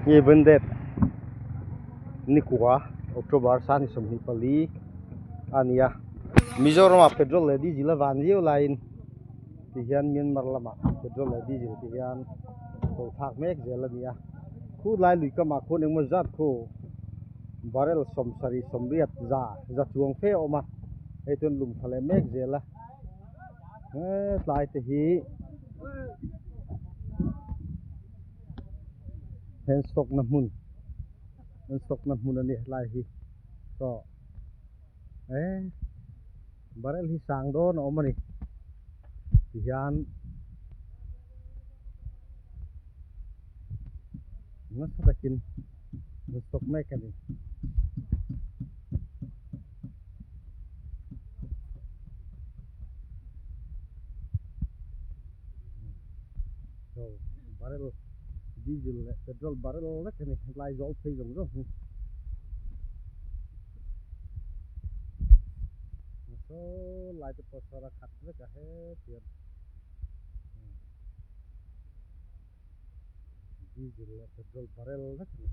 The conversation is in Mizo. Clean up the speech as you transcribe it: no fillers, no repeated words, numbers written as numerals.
Given that nikua October sani 24 a ni a, Mizoram ah petrol leh diesel a van viau laiin ti hian Myanmar lamah petrol leh diesel ti hian to thlak mek zel a ni a, khu lai lui kamah khuan engemaw zat khu barrel 70 80 za za chuang fe a awm a, hei chuan lum tha leh mek zel a, hetlai te hi. Hand stock na hmun hand stock na hmun a ni helai hi saw eh barrel hi sang dawn a awm a ni tihian nasa takin an stock mek a ni. Barrel diesel leh petrol barrel vek a ni helai zawl phei zawng zawng hi saw lai te pawh sawn a khat vek a hetiang diesel leh petrol barrel vek a ni.